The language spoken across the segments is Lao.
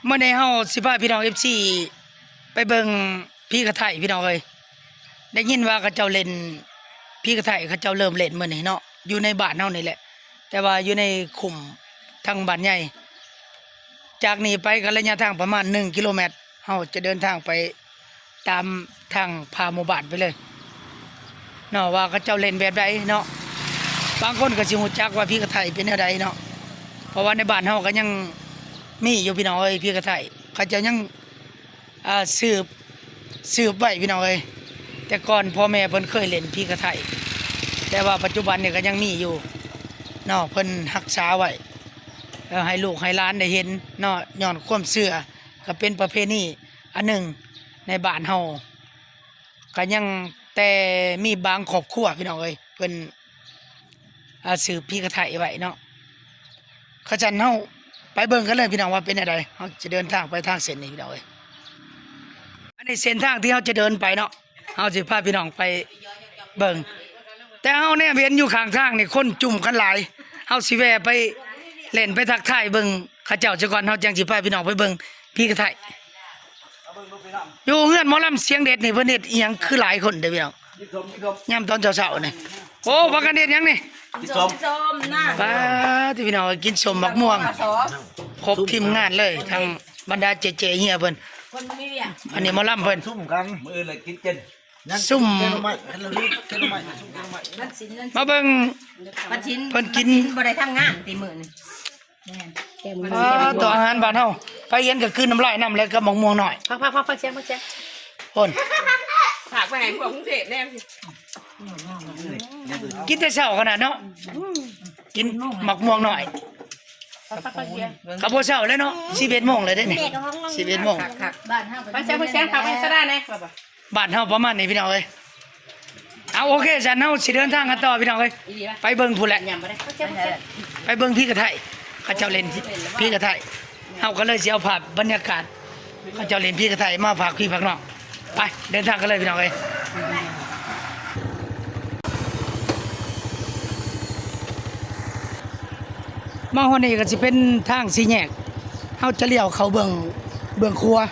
ມື້ນີ້ເຮົາຊິພາພີ່ນ້ອງເອັຟຊີໄປເບິ່ງຜີກະໄຖພີ່ນ້ອງເອີຍ. ໄດ້ຍິນວ່າເຂົາເຈົ້າຫຼິ້ນ ຜີກະໄຖເຂົາເຈົ້າເລີ່ມຫຼິ້ນມື້ນີ້ເນາະ ຢູ່ໃນບ້ານເຮົານີ້ແຫຼະ ແຕ່ວ່າຢູ່ໃນຄຸ້ມທາງບ້ານໃຫຍ່. ຈາກນີ້ໄປກໍໄລຍະທາງປະມານໜຶ່ງກິໂລແມັດ ເຮົາຈະເດີນທາງໄປຕາມທາງຜ່າໝູ່ບ້ານໄປເລີຍເນາະ ວ່າເຂົາເຈົ້າຫຼິ້ນແບບໃດເນາະ. ບາງຄົນກໍຊິຮູ້ຈັກວ່າຜີກະໄຖເປັນແນວໃດເນາະ ເພາະວ່າໃນບ້ານເຮົາກໍຍັງມີຢູ່ພີ່ນ້ອງເອີຍ ຜີກະໄຖ ເຂົາເຈົ້າຍັງ ອ່າ ສືບ ສືບໄວ້ພີ່ນ້ອງເອີຍ. ແຕ່ກ່ອນພໍ່ແມ່ເພິ່ນເຄີຍຫຼິ້ນຜີກະໄຖ ແຕ່ວ່າປັດຈຸບັນນີ້ກໍຍັງມີຢູ່ເນາະ ເພິ່ນຮັກສາໄວ້ ເອີ ໃຫ້ລູກໃຫ້ຫຼານໄດ້ເຫັນເນາະ ຍ້ອນຄວາມເຊື່ອ ກໍເປັນປະເພນີອັນໜຶ່ງໃນບ້ານເຮົາ. ກໍຍັງແຕ່ມີບາງຄອບຄົວພີ່ນ້ອງເອີຍ ເພິ່ນ ອ່າ ສືບຜີກະໄຖໄວ້ເນາະ. ຄັນຊັ້ນເຮົາໄປເບິ່ງກັນເລີຍພີ່ນ້ອງວ່າເປັນແນວໃດ ເຮົາຈະເດີນທາງໄປທາງເສັ້ນນີ້ພີ່ນ້ອງເອີຍ. ອັນນີ້ເສັ້ນທາງທີ່ເຮົາຈະເດີນໄປເນາະ ເຮົາຊິພາພີ່ນ້ອງໄປເບິ່ງ. ແຕ່ເຮົາແນມເຫັນຢູ່ຂ້າງທາງນີ້ຄົນຈຸ້ມກັນຫຼາຍ ເຮົາຊິແວ່ໄປເລ່ນໄປທັກທາຍເບິ່ງເຂົາເຈົ້າຊະກ່ອນ ເຮົາຈັ່ງຊິພາພີ່ນ້ອງໄປເບິ່ງຜີກະໄຖ. ຢູ່ເຮືອນໝໍລຳສຽງເດັດນີ້ ເພິ່ນເຮັດອີ່ຫຍັງຄືຫຼາຍຄົນເດ້ພີ່ນ້ອງ ຍາມຕອນເຊົ້າໆນີ້. ໂອ້ ພາກັນເຮັດຫຍັງນີ້? ກິນສົ້ມ ກິນສົ້ມນະ ປາດ ພີ່ນ້ອງເອີຍ ກິນສົ້ມໝາກມ່ວງ ຄົບທີມງານເລີຍ ທັງບັນດາເຈເຈເຮຍເພິ່ນ ຄົນບໍ່ມີວຽກ ອັນນີ້ໝໍລຳເພິ່ນ ຊຸມກັນ ມື້ອື່ນລະກິນເຈັນ ຊຸມ ແກງໜໍ່ໄມ້ ແກງໜໍ່ໄມ້ ຊຸມແກງໜໍ່ໄມ້ ມາເບິ່ງ ວັນສິນ ເພິ່ນກິນ ວັນສິນບໍ່ໄດ້ທຳງານຕິມື້ນີ້. ແມ່ນ ແກງໜໍ່ໄມ້ ອ່າ ຕໍ່ອາຫານບ້ານເຮົາ ໄປເຫັນກໍຄືນນ້ຳລາຍນຳ ແລ້ວກໍໝາກມ່ວງນ້ອຍ ພັກໆໆ ຟັງສຽງ ຟັງສຽງ ໂອ້ນ ຝາກໄວ້ໃຫ້ພວກກຸງເທບແດ່ ກິນແຕ່ເຊົ້າຂະໜາດເນາະ ກິນໝາກມ່ວງນ້ອຍ ພັກໆ ຟັງສຽງ ກໍບໍ່ເຊົ້າແລ້ວເນາະ ສິບເອັດໂມງແລ້ວເດ້ນີ້ ສິບເອັດໂມງ ພັກໆ ບ້ານເຮົາ ຟັງສຽງ ຟັງສຽງ ຝາກໄວ້ໃຫ້ສະດາແດ່ ບ້ານເຮົາປະມານນີ້ພີ່ນ້ອງເອີຍ. ເອົາ ໂອເຄ ຊັ້ນເຮົາຊິເດີນທາງກັນຕໍ່ພີ່ນ້ອງເອີຍ ໄປເບິ່ງພຸ້ນແຫຼະ ໄປເບິ່ງຜີກະໄຖ ເຂົາເຈົ້າຫຼິ້ນຜີກະໄຖ ເຮົາກໍເລີຍຊິເອົາພາບບັນຍາກາດເຂົາເຈົ້າຫຼິ້ນຜີກະໄຖມາຝາກພີ່ຝາກນ້ອງ. ໄປ ເດີນທາງກັນເລີຍພີ່ນ້ອງເອີຍ. ມາຮອດນີ້ກໍຊິເປັນທາງສີ່ແຍກ ເຮົາຈະລ້ຽວເຂົ້າເບື້ອງ ເບື້ອງຂວາ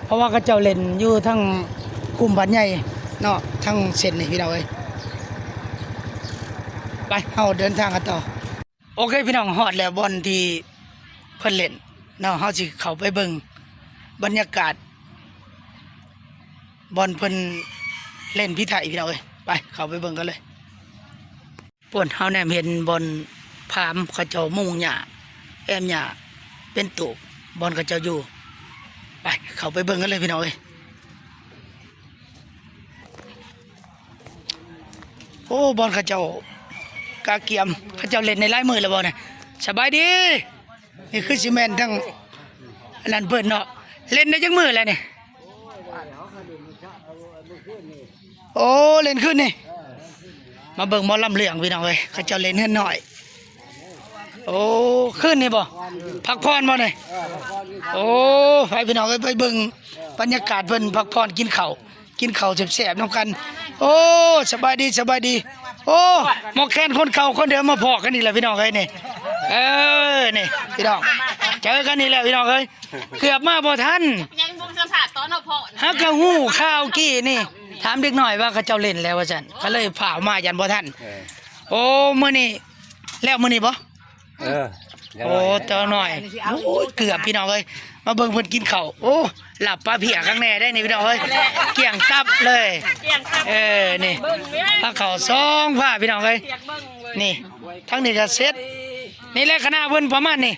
ເພາະວ່າເຂົາເຈົ້າຫຼິ້ນຢູ່ທາງຄຸ້ມບ້ານໃຫຍ່ເນາະ ທາງເສັ້ນນີ້ພີ່ນ້ອງເອີຍ. ໄປ ເຮົາເດີນທາງກັນຕໍ່. ໂອເຄພີ່ນ້ອງ ຮອດແລ້ວບ່ອນທີ່ເພິ່ນຫຼິ້ນເນາະ ເຮົາຊິເຂົ້າໄປເບິ່ງບັນຍາກາດບ່ອນເພິ່ນຫຼິ້ນຜີກະໄຖພີ່ນ້ອງເອີຍ. ໄປ ເຂົ້າໄປເບິ່ງກັນເລີຍ. ປວນເຮົາແນມເຫັນບ່ອນພາມເຂົາເຈົ້າມຸງຫຍ້າ ແອ້ມຫຍ້າເປັນຕູບ ບ່ອນເຂົາເຈົ້າຢູ່. ໄປ ເຂົ້າໄປເບິ່ງກັນເລີຍພີ່ນ້ອງເອີຍ. ໂອ້ ບ່ອນເຂົາເຈົ້າກະກຽມ ເຂົາເຈົ້າຫຼິ້ນໄດ້ຫຼາຍມື້ແລ້ວບໍ່ນີ້? ສະບາຍດີ. ນີ້ຄືຊິແມ່ນທັງອັນນັ້ນເພິ່ນເນາະ ຫຼິ້ນໄດ້ຈັກມື້ແລ້ວນີ້? ໂອ້ ຫຼິ້ນຄືນນີ້ ມາເບິ່ງໝໍລຳເລື່ອງພີ່ນ້ອງເອີຍ ເຂົາເຈົ້າຫຼິ້ນເຮືອນນ້ອຍ. ໂອ້ ຄືນນີ້ບໍ່ ພັກຜ່ອນບໍ່ນີ້? ໂອ້ ໄປພີ່ນ້ອງເອີຍ ໄປເບິ່ງບັນຍາກາດເພິ່ນພັກຜ່ອນ ກິນເຂົ້າ ກິນເຂົ້າແຊບໆນຳກັນ. ໂອ້ ສະບາຍດີ ສະບາຍດີ. ໂອ້ ໝໍແຄນຄົນເກົ່າຄົນເດີມມາພໍ້ກັນອີກແລ້ວພີ່ນ້ອງເອີຍນີ້. ເອີ ນີ້ພີ່ນ້ອງ ເຈີກັນອີກແລ້ວພີ່ນ້ອງເອີຍ. ເກືອບມາບໍ່ທັນ ຍັງບໍ່ທັນຖາມຕອນເຮົາພໍ້ ຫາກະຮູ້ຂ່າວກີ້ນີ້ ຖາມເດັກນ້ອຍວ່າເຂົາເຈົ້າຫຼິ້ນແລ້ວວ່າຊັ້ນ ກໍເລີຍຟ້າວມາຢ້ານບໍ່ທັນ. ເອີ ໂອ້ ມື້ນີ້ແລ້ວ ມື້ນີ້ບໍ່? ເອີ ໂອ້ ເຈົ້ານ້ອຍ ໂອ້ຍ ເກືອບພີ່ນ້ອງເອີຍ. ມາເບິ່ງເພິ່ນກິນເຂົ້າ ໂອ້ ລາບປາເພຍຄັກແນ່ໄດ໋ນີ້ພີ່ນ້ອງເອີຍ ກ້ຽງຕັບເລີຍ. ເອີ ນີ້ ພາເຂົ້າສອງພາພີ່ນ້ອງເອີຍ. ນີ້ ທາງນີ້ກໍເສັດ ນີ້ແຫຼະຄະນະເພິ່ນປະມານນີ້.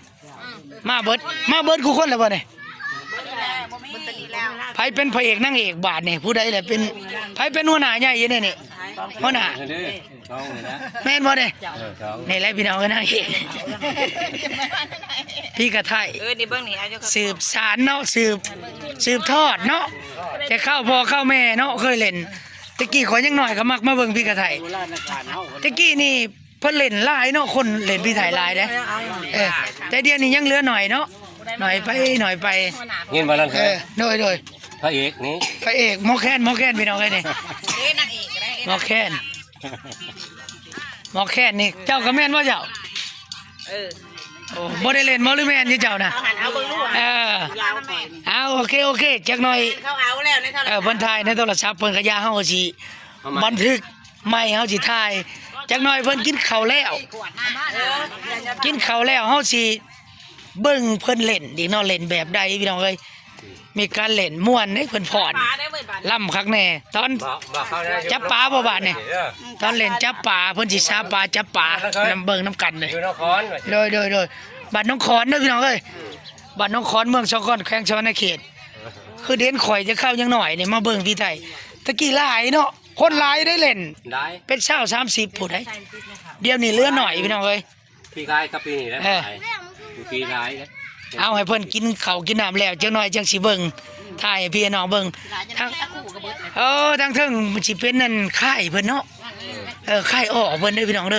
ມາເບິດ ມາເບິດຄູ່ຄົນແລ້ວບໍ່ນີ້? ໃຜເປັນພະເອກນາງເອກບາດນີ້? ຜູ້ໃດແຫຼະເປັນ ໃຜເປັນຫົວໜ້າໃຫຍ່ຢູ່ໃນນີ້? ຫົວໜ້າ ແມ່ນບໍ່ນີ້? ເອີ ນີ້ແຫຼະພີ່ນ້ອງເອີຍ ນາງເອກ ຜີກະໄຖ. ເອີ ນີ້ເບິ່ງນີ້ ສືບສານເນາະ ສືບ ສືບທອດເນາະ ແຕ່ຄາວພໍ່ຄາວແມ່ເນາະ ເຄີຍຫຼິ້ນ. ແຕ່ກີ້ຂ້ອຍຍັງນ້ອຍກໍມັກມາເບິ່ງຜີກະໄຖ ແຕ່ກີ້ນີ້ ເພິ່ນຫຼິ້ນຫຼາຍເນາະ ຄົນຫຼິ້ນຜີກະໄຖຫຼາຍເດ້. ເອີ ແຕ່ດຽວນີ້ຍັງເຫຼືອໜ້ອຍເນາະ ໜ້ອຍໄປ ໜ້ອຍໄປ. ຍິນບໍ່ ນັ້ນ ເອີ ໂດຍ ໂດຍ ພະເອກນີ້ ພະເອກ ໝໍແຄນ ໝໍແຄນ ພີ່ນ້ອງເອີຍນີ້ ໝໍແຄນ ໝໍແຄນນີ້ ເຈົ້າກໍແມ່ນບໍ່ເຈົ້າ? ເອີ ໂອ້ ບໍ່ໄດ້ຫຼິ້ນບໍ່ ຫຼືແມ່ນຢູ່ເຈົ້ານະ? ເອົາຫັ້ນ ເອົາເບິ່ງລູກ ເອີ ຍາວແທ້ນີ້ ເອົາ ໂອເຄ ໂອເຄ ຈັກໜ່ອຍ ເຂົາເອົາແລ້ວໃນໂທລະສັບ ເອີ ເພິ່ນຖ່າຍໃນໂທລະສັບ ເພິ່ນກໍຢ່າເຮົາຊິ ເອົາໃໝ່ ບັນທຶກໃໝ່ ເຮົາຊິຖ່າຍ ຈັກໜ່ອຍເພິ່ນກິນເຂົ້າແລ້ວ ເອີ ກິນເຂົ້າແລ້ວ ເຮົາຊິເບິ່ງເພິ່ນຫຼິ້ນອີກເນາະ ຫຼິ້ນແບບໃດພີ່ນ້ອງເອີຍ. ມີການຫຼິ້ນມ່ວນເດ້ ເພິ່ນຟ້ອນ ລຳຄັກແນ່ ຕອນຈັບປາບໍ່ບາດນີ້ ຕອນຫຼິ້ນຈັບປາ ເພິ່ນຊິຊາປາ ຈັບປາ ນຳເບິ່ງນຳກັນເດ້ ຢູ່ນະຄອນ ໂດຍ ໂດຍ ໂດຍ ບ້ານໜອງຂອນເດີພີ່ນ້ອງເອີຍ ບ້ານໜອງຂອນ ເມືອງສອງຄອນ ແຂວງສະຫວັນນະເຂດ ຄືເຫັນຂ້ອຍແຕ່ຄາວຍັງນ້ອຍນີ້ ມາເບິ່ງພີ່ໄທ ຕະກີ້ຫຼາຍເນາະ ຄົນຫຼາຍເດ້ ຫຼິ້ນ ຫຼາຍ ເປັນຊາວ ສາມສິບ ຜູ້ໃດ ດຽວນີ້ເຫຼືອໜ້ອຍພີ່ນ້ອງເອີຍ. ປີກາຍກັບປີນີ້ແຫຼະ ເອີ ຫຼາຍ ປີກາຍເດ້ ເອົາໃຫ້ເພິ່ນກິນເຂົ້າກິນນ້ຳແລ້ວ ຈັກໜ້ອຍຈັ່ງຊິເບິ່ງ ຖ່າຍໃຫ້ພີ່ໃຫ້ນ້ອງເບິ່ງ ທາງ ເອີ ທາງເທິງມັນຊິເປັນອັນຄ້າຍເພິ່ນເນາະ ເອີ ຄ້າຍອໍ້ເພິ່ນເດີພີ່ນ້ອງເດີ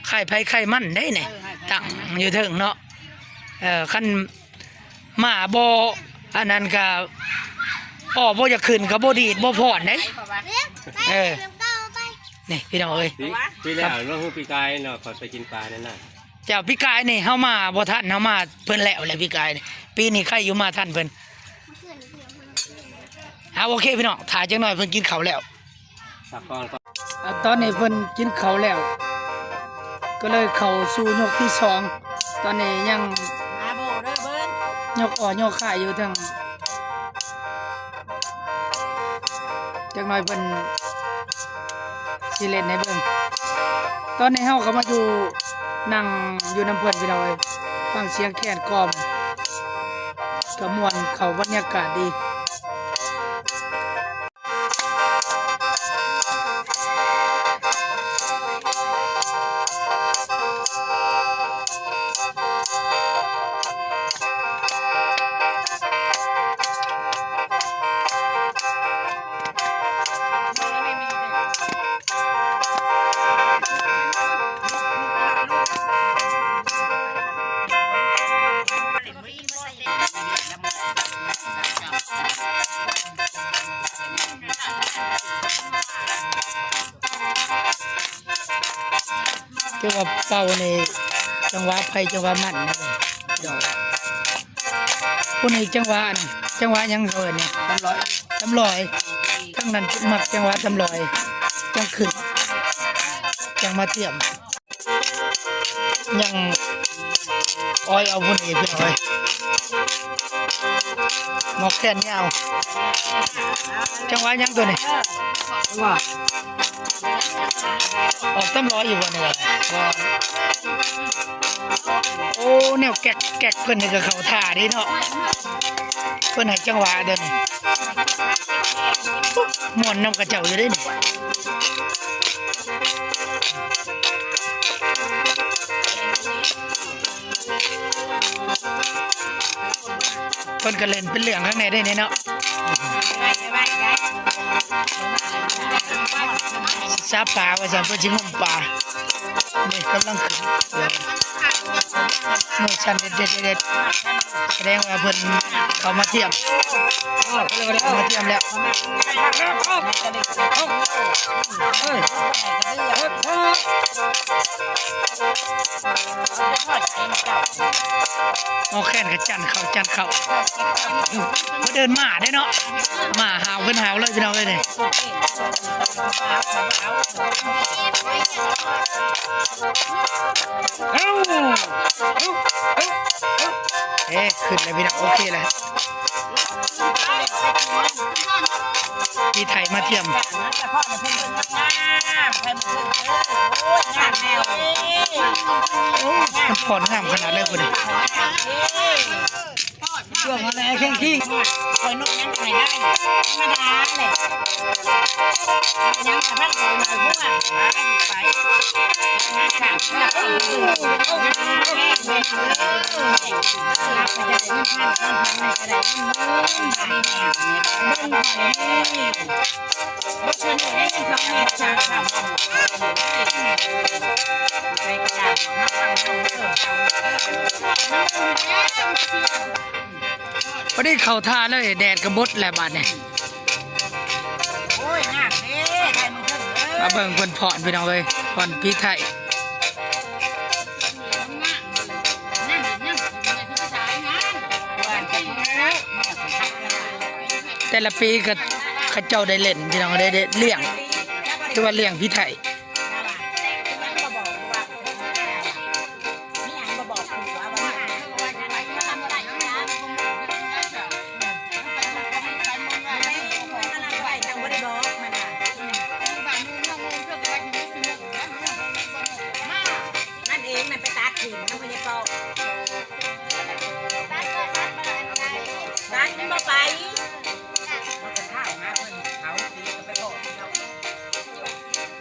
ຄ້າຍໃຜຄ້າຍມັນເດ້ນີ້ ຕັ້ງຢູ່ເທິງເນາະ ເອີ ຄັນ ໝາບໍ່ອັນນັ້ນກະ ອໍ້ບໍ່ຢາກຂຶ້ນກະບໍ່ດີດບໍ່ຟ້ອນເດ້ ເອີ ນີ້ພີ່ນ້ອງເອີຍ ປີ ປີແລ້ວເນາະ ຄືປີກາຍເນາະ ຂ້ອຍໄປກິນປານັ້ນນະ ເຈົ້າ ປີກາຍນີ້ເຮົາມາບໍ່ທັນ ເຮົາມາເພິ່ນແລ້ວແຫຼະປີກາຍນີ້ ປີນີ້ໃຄຢູ່ມາທັນເພິ່ນ ເອົາ ໂອເຄພີ່ນ້ອງ ຖ້າຈັກໜ້ອຍເພິ່ນກິນເຂົ້າແລ້ວ ພັກຜ່ອນກ່ອນ ອ່າ ຕອນນີ້ເພິ່ນກິນເຂົ້າແລ້ວ ກໍເລີຍເຂົ້າສູ່ຍົກທີສອງ ຕອນນີ້ຍັງ ມາໂບເດີເບິ່ງ ຍົກອໍ້ຍົກຄ້າຍຢູ່ເທິງ ຈັກໜ້ອຍເພິ່ນຊິຫຼິ້ນໃຫ້ເບິ່ງ ຕອນນີ້ເຮົາກໍມາຢູ່ ນັ່ງຢູ່ນຳເພິ່ນພີ່ນ້ອງເອີຍ ຟັງສຽງແຄນກ່ອມ ກໍມ່ວນເຂົ້າບັນຍາກາດດີ. ຖືວ່າເປົ່ານີ້ ຈັງຫວະໃຜຈັງຫວະມັນເດ້ ຜູ້ນີ້ຈັງຫວະ ອັນ ຈັງຫວະຫຍັງເຂົາເອີ້ນນີ້ ຕຳລອຍ ຕຳລອຍ ທາງນັ້ນມັກຈັງຫວະຕຳລອຍ ຈັ່ງຂຶ້ນ ຈັ່ງມາຕຽມ. ຍັງອ້ອຍເອົາພຸ້ນອີກພີ່ນ້ອງເອີຍ ໝໍ້ແຂນຍາວ ຈັງຫວະຫຍັງໂຕນີ້ ວ່າ ອອກຕຳລອຍຢູ່ບໍ່ນີ້ ໂອ້ ແນວແກກ ແກກເພິ່ນນີ້ກໍເຂົ້າທ່າເດ້ເນາະ ເພິ່ນໃຫ້ຈັງຫວະໂຕນີ້ ມ່ວນນຳຂະເຈົ້າຢູ່ເດ້ນີ້. ເພິ່ນກໍຫຼິ້ນເປັນເລື່ອງຂ້າງໃນໄດ້ນີ້ເນາະ ຊິຊາປາວ່າຊັ້ນ ເພິ່ນຊິງຸ້ມປາ ນີ້ກຳລັງຂຶ້ນ ມືສັ່ນເດັດໆ ສະແດງວ່າເພິ່ນເຂົ້າມາທຽມ ເຂົ້າມາທຽມແລ້ວ ເອົາແຂນກະຈັນເຂົ້າ ຈັນເຂົ້າ ບໍ່ເດີນມາເດ້ເນາະ ມາຫາວເພິ່ນຫາວເລີຍພີ່ນ້ອງເອີຍນີ້. ເອີ ຂຶ້ນແລ້ວພີ່ນ້ອງ ໂອເຄແລ້ວ ມີໄຖມາທຽມ ໂອ້ ມັນຟ້ອນງາມຂະໜາດເລີຍພຸ້ນ. ຊ່ວງນັ້ນແຫຼະແຂ່ງຄີງ ຂ້ອຍນົກຍັງໄປໄດ້ ທຳມະດາແຫຼະ ຍັງກະທັນໄປໜ້ອຍພວກ ໄປ ໄປ ພໍດີເຂົ້າທ່າເລີຍ ແດດກໍບົດແລ້ວບາດນີ້ ໂອ້ຍ ງາມເດ້ ໄດ້ມື້ເທິງເດີ ມາເບິ່ງເພິ່ນຟ້ອນພີ່ນ້ອງເອີຍ ຟ້ອນປີໄທ. ແຕ່ລະປີກໍເຂົາເຈົ້າໄດ້ຫຼິ້ນ ພີ່ນ້ອງ ໄດ້ ໄດ້ລ້ຽງ ຖືວ່າລ້ຽງຜີໄທ.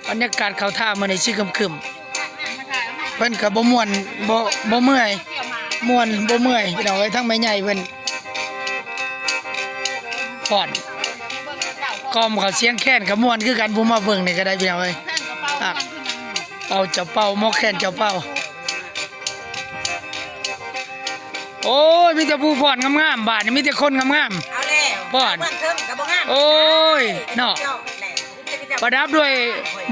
ບັນຍາກາດເຂົ້າຖ້ຳມື້ນີ້ຊິຄຶມໆ ເພິ່ນກໍບໍ່ມ່ວນ ບໍ່ ບໍ່ເມື່ອຍ ມ່ວນບໍ່ເມື່ອຍ ພີ່ນ້ອງເອີຍ. ທັງແມ່ໃຫຍ່ເພິ່ນຟ້ອນ ກ່ອມເຂົ້າສຽງແຄນກໍມ່ວນຄືກັນ ຜູ້ມາເບິ່ງນີ້ກໍໄດ້ ພີ່ນ້ອງເອີຍ. ອ່ະ ເປົ່າເຈົ້າເປົ່າ ໝໍແຄນເຈົ້າເປົ່າ. ໂອ້ຍ ມີແຕ່ຜູ້ຟ້ອນງາມໆ ບາດນີ້ມີແຕ່ຄົນງາມໆ ເອົາແລ້ວ ຟ້ອນ ເບື້ອງເທິງກໍບໍ່ງາມ. ໂອ້ຍ ເນາະ ປະດັບດ້ວຍ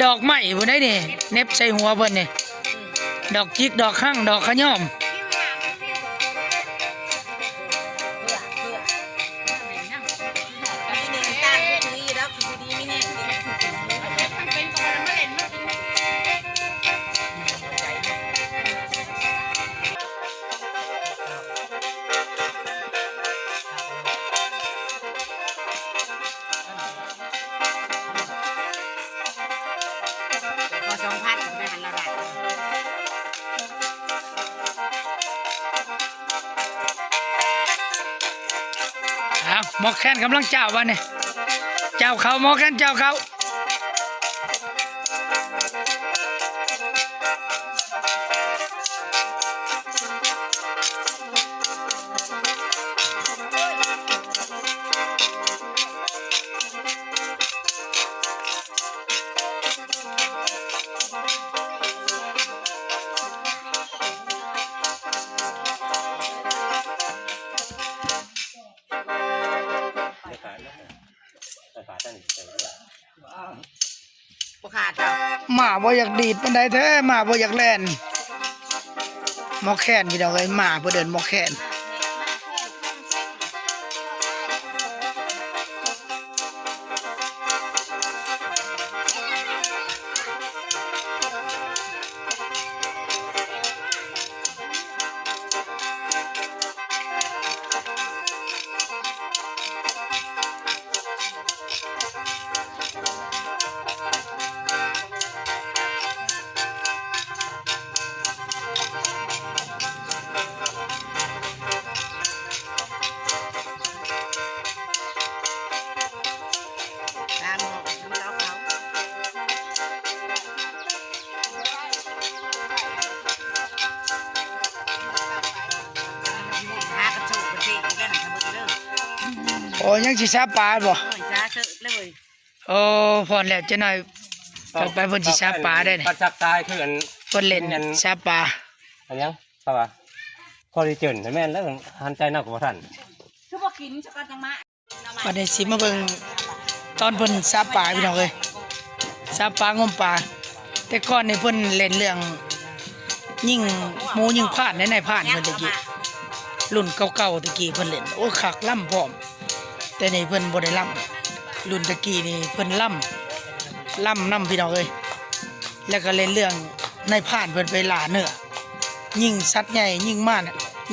ດອກໄມ້ພຸ້ນໃດນີ້ ເໜັບໃສ່ຫົວເພິ່ນນີ້ ອືມ ດອກຈິກ ດອກຮັງ ດອກຂະຫຍ້ອມ. ຂໍສອງພັນ ໄປຫັນລາວໄດ້. ອ້າວ ໝໍແຄນກຳລັງເຈົ້າບາດນີ້ ເຈົ້າເຂົ້າ ໝໍແຄນເຈົ້າເຂົ້າ. ບໍ່ຂາດດອກ ໝາບໍ່ຢາກດີດປານໃດແທ້ ໝາບໍ່ຢາກແລ່ນ. ໝໍແຄນ ພີ່ນ້ອງເອີຍ ໝາເພິ່ນເອີ້ນໝໍແຄນ. ໂອ້ ຍັງຊິສາປາບໍ່? ໂອ້ ພ້ອນແລ້ວ ຈັກໜ້ອຍຕໍ່ໄປເພິ່ນຊິສາປາໄດ້ນີ້. ປາຈັກຕາຍຄືອັນ ເພິ່ນຫຼິ້ນອັນສາປາ ອັນຫຍັງ ເຂົາວ່າຄອລລາເຈນ ແມ່ນແລ້ວ ຫັນໃຈນຳກໍບໍ່ທັນ ຄືບໍ່ກິນຊະກ່ອນຈັ່ງມາ. ບັດນີ້ຊິມາເບິ່ງຕອນເພິ່ນສາປາ ພີ່ນ້ອງເອີຍ ສາປາ ງົມປາ. ແຕ່ກ່ອນນີ້ເພິ່ນເລ່ນເລື່ອງຍິງໝູຍິງພານໃນ ນາຍພານເພິ່ນແຕ່ກີ້ ລຸ້ນເກົ່າໆແຕ່ກີ້ເພິ່ນເລ່ນ ໂອ້ ຄັກ ລຳພ້ອມ. ແຕ່ນີ້ເພິ່ນບໍ່ໄດ້ລຳ ລຸ້ນແຕ່ກີ້ນີ້ເພິ່ນລຳ ລຳນຳ ພີ່ນ້ອງເອີຍ. ແລ້ວກໍເລ່ນເລື່ອງນາຍພານເພິ່ນໄປລ່າເນື້ອ ຍິງສັດໃຫຍ່ ຍິງມ້ານ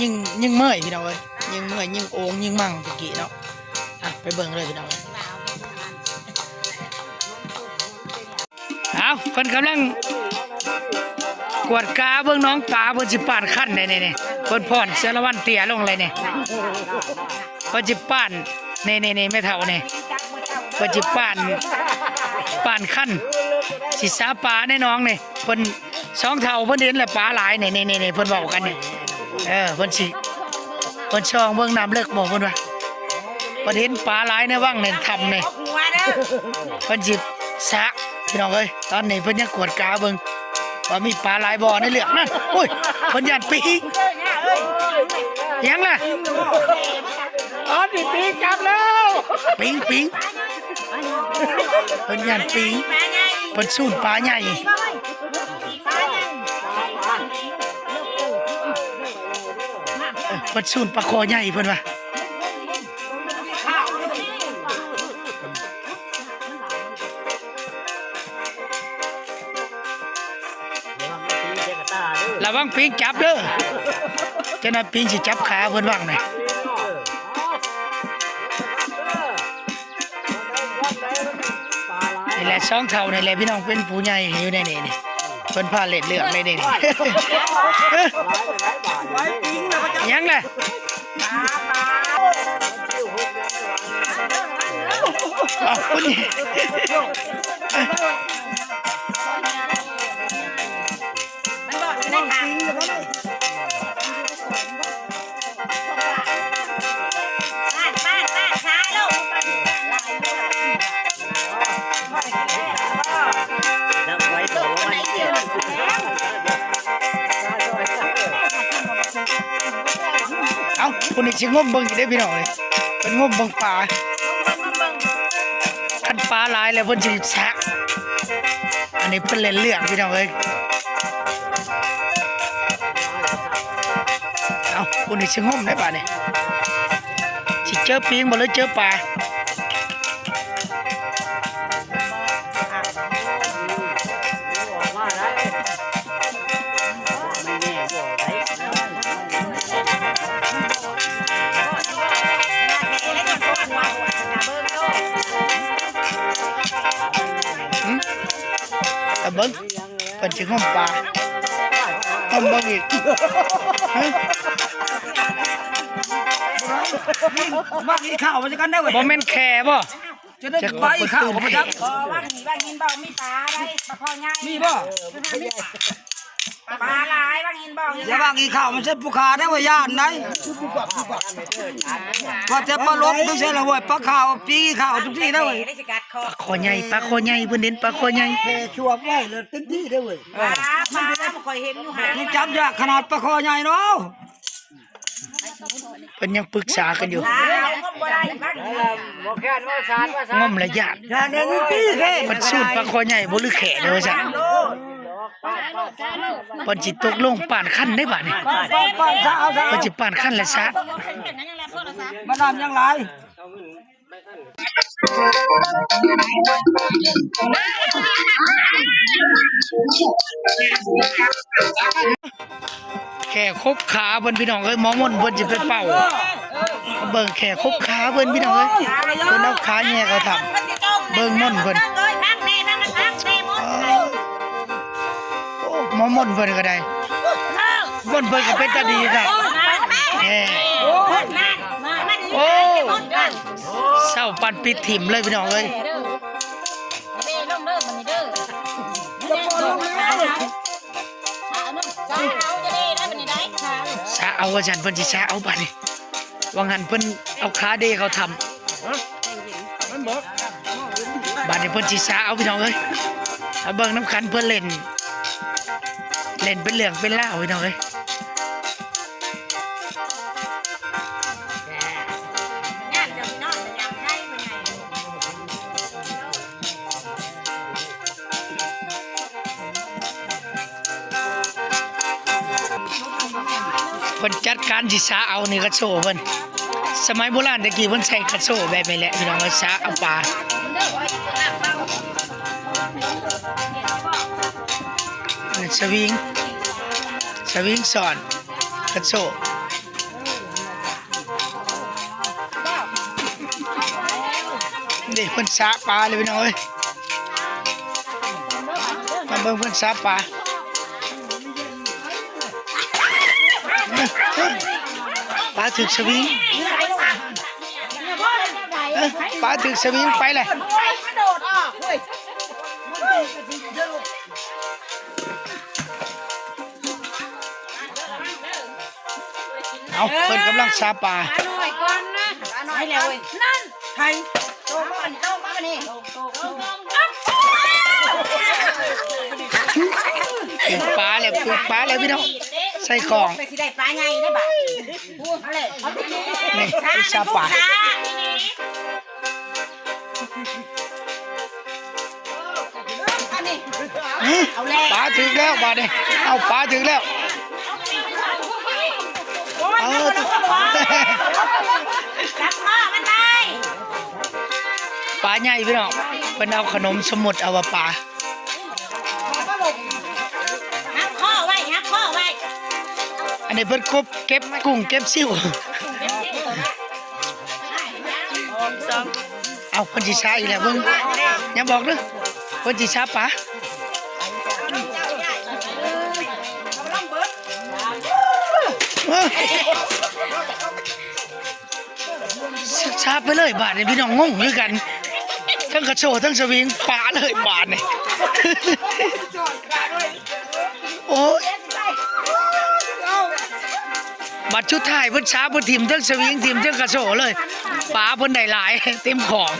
ຍິງ ຍິງເມີຍ ພີ່ນ້ອງເອີຍ ຍິງເມີຍ ຍິງໂອງ ຍິງມັ່ງແຕ່ກີ້ເນາະ. ອ່ະ ໄປເບິ່ງເລີຍ ພີ່ນ້ອງເອີຍ. ເອົາ ເພິ່ນກຳລັງກວດກາເບິ່ງໜອງປາ ເພິ່ນຊິປ້ານຄັນ ນີ້ໆ ເພິ່ນຜ່ອນສາລະວັນເຕ້ຍລົງເລີຍນີ້ ເພິ່ນຊິປ້ານ ນີ້ໆ ແມ່ເຖົ້ານີ້ ເພິ່ນຊິປ້ານ ປ້ານຄັນ ຊິສາປາໃນໜອງນີ້. ເພິ່ນ ສອງເຖົ້າເພິ່ນເຫັນແລ້ວປາຫຼາຍ ນີ້ໆ ເພິ່ນເວົ້າກັນນີ້ ເອີ ເພິ່ນຊິ ເພິ່ນສ່ອງເບິ່ງນ້ຳເລິກບໍ່ ເພິ່ນວ່າ ເພິ່ນເຫັນປາຫຼາຍໃນວັງໃນຖ້ຳນີ້ ເພິ່ນຊິສະ ພີ່ນ້ອງເອີຍ. ຕອນນີ້ເພິ່ນຍັງກວດກາເບິ່ງວ່າມີປາຫຼາຍບໍ່ໃນເລືອກນັ້ນ. ໂອ້ຍ ເພິ່ນຢ້ານປີ ຫຍັງລະ? ອໍ ປີ ປີກັບແລ້ວ ປີ ປີ ເພິ່ນຢ້ານປີ ເພິ່ນສູນປາໃຫຍ່ ເພິ່ນສູນປາຄໍໃຫຍ່ ເພິ່ນວ່າ. ລະວັງປິງຈັບເດີ້ ເຈົ້າໜ້າຍປິງຊິຈັບຂາເພິ່ນວັງນະ. ນີ້ແຫຼະ ສອງເຖົ້ານີ້ແຫຼະພີ່ນ້ອງ ເປັນຜູ້ໃຫຍ່ຢູ່ໃນນີ້ນີ້ ເພິ່ນພາເຫຼັ້ນເລື່ອງໃນນີ້ນີ້. ຫຍັງລະ? ເອົາຄົນນີ້ ມັນບອກຢູ່ໃນຂາ ປາດ ປາດ ປາດ ຊ້າລົງ. ເອົ້າ ຜູ້ນີ້ຊິງົມເບິ່ງຢູ່ເດ້ພີ່ນ້ອງເອີຍ ເພິ່ນງົມເບິ່ງປາ ຄັນປາຫຼາຍແລ້ວເພິ່ນຊິສະ ອັນນີ້ເພິ່ນເຫຼັ້ນເລື່ອງພີ່ນ້ອງເອີຍ. ເອົ້າ ຜູ້ນີ້ຊິງົມໄດ້ບາດນີ້ ຊິເຈີປີງບໍ່ ຫຼືເຈີປາ? ຫຶ ຕາເບິ່ງ ເພິ່ນຊິງົມປາ ງົມເບິ່ງອີກ. ຫຶ ມັກອີ່ເຂົ້າມາຊິກັນໄດ້ເວີຍ ບໍ່ແມ່ນແຂ້ບໍ່? ຈະໄດ້ໄປອີ່ເຂົ້າບໍ່ຈັກ. ບໍ່ ວ່າງນີ້ ວ່າງຫີນບໍ່ມີປາໄດ໋ ປາຄໍໃຫຍ່ ມີບໍ່? ປາຫຼາຍ ວ່າງຫີນບໍ່ ຢ່າວ່າງອີ່ເຂົ້າມັນເສັດຜູ້ຂ້າໄດ້ເວີຍ ຢ້ານໄດ໋. ວ່າແຕ່ປາຫຼົບຈັ່ງຊີ້ລະເວີຍ ປາຂາວ ປີຂາວທຸກທີ່ໄດ້ເວີຍ. ປາຄໍໃຫຍ່ ປາຄໍໃຫຍ່ ເພິ່ນເຫັນປາຄໍໃຫຍ່ ແຜ່ຊວບໄວ້ແລ້ວເຕັມທີ່ໄດ້ເວີຍ. ປາ ປາ ບໍ່ຄ່ອຍເຫັນຢູ່ຫາ ຍັງຈັບຍາກຂະໜາດປາຄໍໃຫຍ່ເນາະ. ເພິ່ນຍັງປຶກສາກັນຢູ່ ງົມລະຢ້ານ ເພິ່ນສູນປາຄໍໃຫຍ່ບໍ່ ຫຼືແຂ້ເດີວ່າຊັ້ນ. ເພິ່ນຊິຕົກລົງປ້ານຄັນໄດ້ບາດນີ້ ເພິ່ນຊິປ້ານຄັນລະສະ ມານ້ຳຍັງຫຼາຍ. ແຂ້ຄົບຂາເພິ່ນພີ່ນ້ອງເອີຍ ໝໍມົນເພິ່ນຊິໄປເປົ່າ ເບິ່ງແຂ້ຄົບຂາເພິ່ນພີ່ນ້ອງເອີຍ ເພິ່ນເອົາຂາແຍ່ເຂົ້າຖ້ຳ ເບິ່ງມົນເພິ່ນ. ໂອ້ ໝໍມົນເພິ່ນກໍໄດ້ ມົນເພິ່ນກໍເປັນຕາດີຄັກແທ້. ໂອ້ ເຊົາປານປິດຖິ້ມເລີຍພີ່ນ້ອງເອີຍ. ສະເອົາວ່າຊັ້ນ ເພິ່ນຊິສະເອົາບາດນີ້ ວ່າງຫັ້ນເພິ່ນເອົາຂາເດເຂົ້າຖ້ຳ ບາດນີ້ເພິ່ນຊິສະເອົາພີ່ນ້ອງເອີຍ. ມາເບິ່ງນຳກັນເພິ່ນເຫຼັ້ນ ເຫຼັ້ນເປັນເລື່ອງເປັນລາວພີ່ນ້ອງເອີຍ. ເພິ່ນຈັດການຊິສາເອົານີ້ ກະໂຊເພິ່ນ ສະໄໝໂບລານແຕ່ກີ້ເພິ່ນໃຊ້ກະໂຊແບບນີ້ແຫຼະພີ່ນ້ອງເອີຍ ສາເອົາປາ. ສະວິງ ສະວິງຊ້ອນ ກະໂຊ. ນີ້ເພິ່ນສາປາເລີຍພີ່ນ້ອງເອີຍ ມາເບິ່ງເພິ່ນສາປາ ປາຖືກສະວິງ ປາຖືກສະວິງໄປແລ້ວ. ເອົາ ເພິ່ນກຳລັງສາປາ ປານ້ອຍກ່ອນນະ ປານ້ອຍແລ້ວເວີຍ ນັ້ນ ໃຜ ໂຕມານີ້ ໂຕມານີ້ ຖືກປາແລ້ວ ຖືກປາແລ້ວພີ່ນ້ອງ ໃສ່ຂອງ ໄປຊິໄດ້ປາໃຫຍ່ເດ້ບາດ ເອົາແຫຼະ ນີ້ ອຸດສາປາ. ປາຖືກແລ້ວບາດນີ້ ເອົາ ປາຖືກແລ້ວ ເອົາ ປາໃຫຍ່ພີ່ນ້ອງ ເພິ່ນເອົາຂະໜົມ ສົມມຸດເອົາວ່າປາ. ຮັບຂໍ້ໄວ້ ຮັບຂໍ້ໄວ້ ອັນນີ້ເພິ່ນກົບເກັບກຸ້ງເກັບຊິວ. ເອົາ ເພິ່ນຊິຊາອີກແລ້ວ ເບິ່ງ ຢ່າບອກເດີ ເພິ່ນຊິຊາປາ. ເອີ ຊາບໄປເລີຍບາດນີ້ ພີ່ນ້ອງ ງົງຄືກັນ ທັງກະໂຊທັງສະວິງ ປາເລີຍບາດນີ້. ໂອ້ຍ ບັດສຸດທ້າຍເພິ່ນຊາບ ເພິ່ນຖິ້ມທັງສະວິງ ຖິ້ມທັງກະໂຊເລີຍ ປາເພິ່ນໄດ້ຫຼາຍ ເຕັມຂອງ.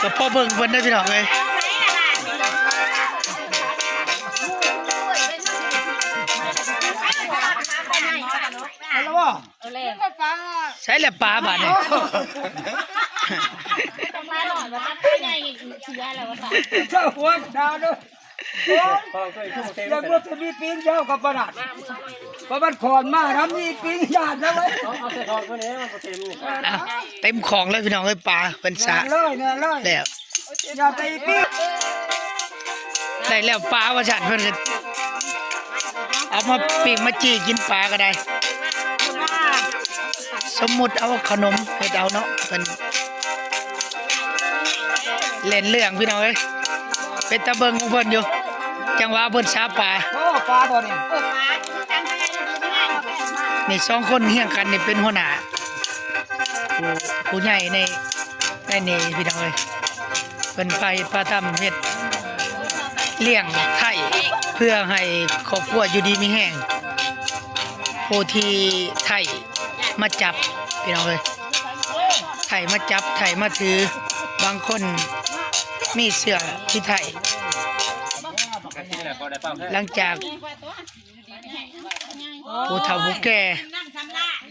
ກໍພໍເບິ່ງເພິ່ນເດີພີ່ນ້ອງເອີຍ. ໃສລະປາບາດນີ້? ເຈົ້າຫົວດາວເດີ ຍັງບໍ່ທັນມີປີ້ງເຈົ້າກັບປານນັ້ນ ປານມັນຂອນມານຳມີປີ້ງຍາດແລ້ວເວີຍ. ເຕັມຂອງເລີຍພີ່ນ້ອງເອີຍ ປາເພິ່ນສະ ແນ່ນເລີຍ ແລ້ວ ຢ່າໄປປີ້ງ ໄດ້ແລ້ວປາວ່າຊັ້ນ ເພິ່ນກໍເອົາມາປີ້ງມາຈີ່ກິນປາກໍໄດ້. ສົມມຸດເອົາຂະໜົມເຮັດເອົາເນາະ ເພິ່ນເລ່ນເລື່ອງພີ່ນ້ອງເອີຍ ເປັນຕາເບິ່ງຂອງເພິ່ນຢູ່ ຈັງຫວະເພິ່ນຊາປາ. ໂອ້ ປາຕົວນີ້ ນີ້ສອງຄົນຮຽງກັນນີ້ເປັນຫົວໜ້າ ຜູ້ ຜູ້ໃຫຍ່ໃນ ໃນນີ້ພີ່ນ້ອງເອີຍ ເພິ່ນພາເຮັດພາທຳ ເຮັດລ້ຽງໄຖ ເພື່ອໃຫ້ຄອບຄົວຢູ່ດີມີແຮງ ຜູ້ທີ່ໄຖມາຈັບພີ່ນ້ອງເອີຍ ໄຖມາຈັບ ໄຖມາຖື ບາງຄົນມີເຊືອກທີ່ໄຖ ຫຼັງຈາກ ຜູ້ເຖົ້າຜູ້ແກ່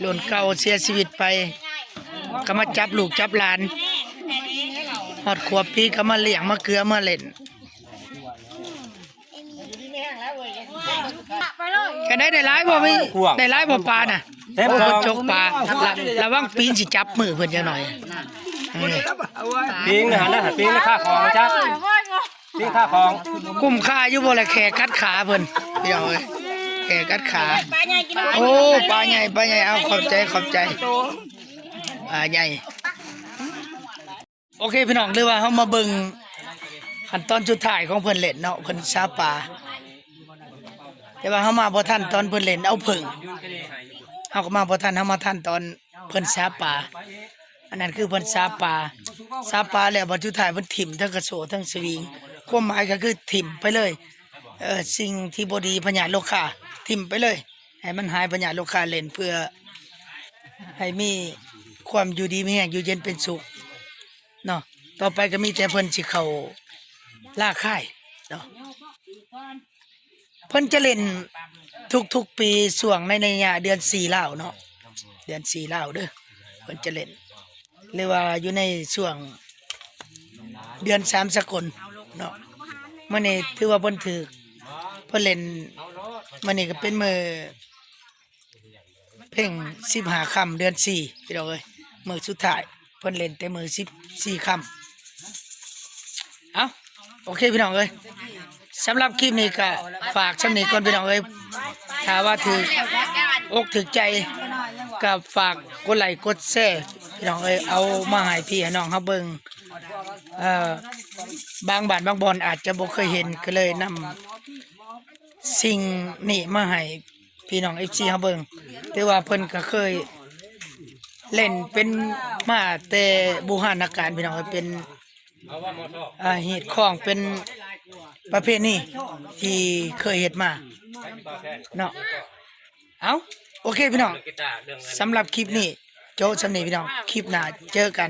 ລຸ້ນເກົ່າເສຍຊີວິດໄປ ກໍມາຈັບລູກຈັບຫຼານ ຮອດຂວບປີກໍມາລ້ຽງມາເກືອມາເຫຼັ້ນ. ຈັ່ງໃດ ໄດ້ຫຼາຍບໍ່? ມີ ໄດ້ຫຼາຍບໍ່ປານະ? ໂອ້ ເພິ່ນຈົກປາ ລະ ລະວັງປີນຊິຈັບມືເພິ່ນຈັກໜ້ອຍ. ປີນຫັ້ນນະ ປີນຄ່າຂອງຈັກ ປີ້ງຂ້າຂອງ ກຸ້ມຄ່າຢູ່ບໍ່ລະ ແຂ້ກັດຂາເພິ່ນ ພີ່ນ້ອງເອີຍ ແຂ້ກັດຂາ. ໂອ້ ປາໃຫຍ່ ປາໃຫຍ່ ເອົາ ຂອບໃຈ ຂອບໃຈ ປາໃຫຍ່. ໂອເຄພີ່ນ້ອງ ຫຼືວ່າເຮົາມາເບິ່ງຂັ້ນຕອນສຸດທ້າຍຂອງເພິ່ນເຫຼັ້ນເນາະ ເພິ່ນຊາປາ ແຕ່ວ່າເຮົາມາບໍ່ທັນຕອນເພິ່ນເຫຼັ້ນເອົາເຜິ້ງ ເຮົາກໍມາບໍ່ທັນ ເຮົາມາທັນຕອນ ເພິ່ນສາປາ ອັນນັ້ນຄືເພິ່ນສາປາ ສາປາແລ້ວບັດສຸດທ້າຍເພິ່ນຖິ້ມທັງກະໂຊທັງສະວິງ ຄວາມໝາຍກໍຄືຖິ້ມໄປເລີຍ ເອີ ສິ່ງທີ່ບໍ່ດີ ພະຍາດໂລຄາ ຖິ້ມໄປເລີຍ ໃຫ້ມັນຫາຍພະຍາດໂລຄາເຫຼັ້ນ ເພື່ອໃຫ້ມີຄວາມຢູ່ດີມີແຮງ ຢູ່ເຢັນເປັນສຸກເນາະ. ຕໍ່ໄປກໍມີແຕ່ເພິ່ນຊິເຂົ້າລາຄາຍເນາະ. ເພິ່ນຈະເຫຼັ້ນທຸກໆປີ ຊ່ວງໃນໄລຍະເດືອນສີ່ລາວເນາະ ເດືອນສີ່ລາວເດີ ເພິ່ນຈະເຫຼັ້ນ ຫຼືວ່າຢູ່ໃນຊ່ວງເດືອນສາມສາກົນເນາະ. ມື້ນີ້ຖືວ່າເພິ່ນຖືກ ເພິ່ນເຫຼັ້ນ ມື້ນີ້ກໍເປັນມື້ ເພັງສິບຫ້າຄ່ຳເດືອນສີ່ ພີ່ນ້ອງເອີຍ ມື້ສຸດທ້າຍ ເພິ່ນເຫຼັ້ນແຕ່ມື້ສິບສີ່ຄ່ຳ. ເອົ້າ ໂອເຄພີ່ນ້ອງເອີຍ ສຳລັບຄລິບນີ້ກໍຝາກຊ່ຳນີ້ກ່ອນພີ່ນ້ອງເອີຍ ຖ້າວ່າຖືກອົກຖືກໃຈກໍຝາກກົດໄລກົດແຊ ພີ່ນ້ອງເອີຍ ເອົາມາໃຫ້ພີ່ໃຫ້ນ້ອງເຮົາເບິ່ງ ເອີ ບາງບ້ານບາງບ່ອນອາດຈະບໍ່ເຄີຍເຫັນ ກໍເລີຍນຳ ສິ່ງນີ້ມາໃຫ້ພີ່ນ້ອງເອັຟຊີເຮົາເບິ່ງ ຖືວ່າເພິ່ນກໍເຄີຍເຫຼັ້ນເປັນມາແຕ່ບູຮານນະການ ພີ່ນ້ອງເອີຍ ເປັນ ອ່າ ຮີດຄອງ ເປັນປະເພນີທີ່ເຄີຍເຮັດມາເນາະ. ເອົ້າ ໂອເຄພີ່ນ້ອງ ສຳລັບຄລິບນີ້ ໂຈະຊ່ຳນີ້ພີ່ນ້ອງ ຄລິບໜ້າເຈີກັນ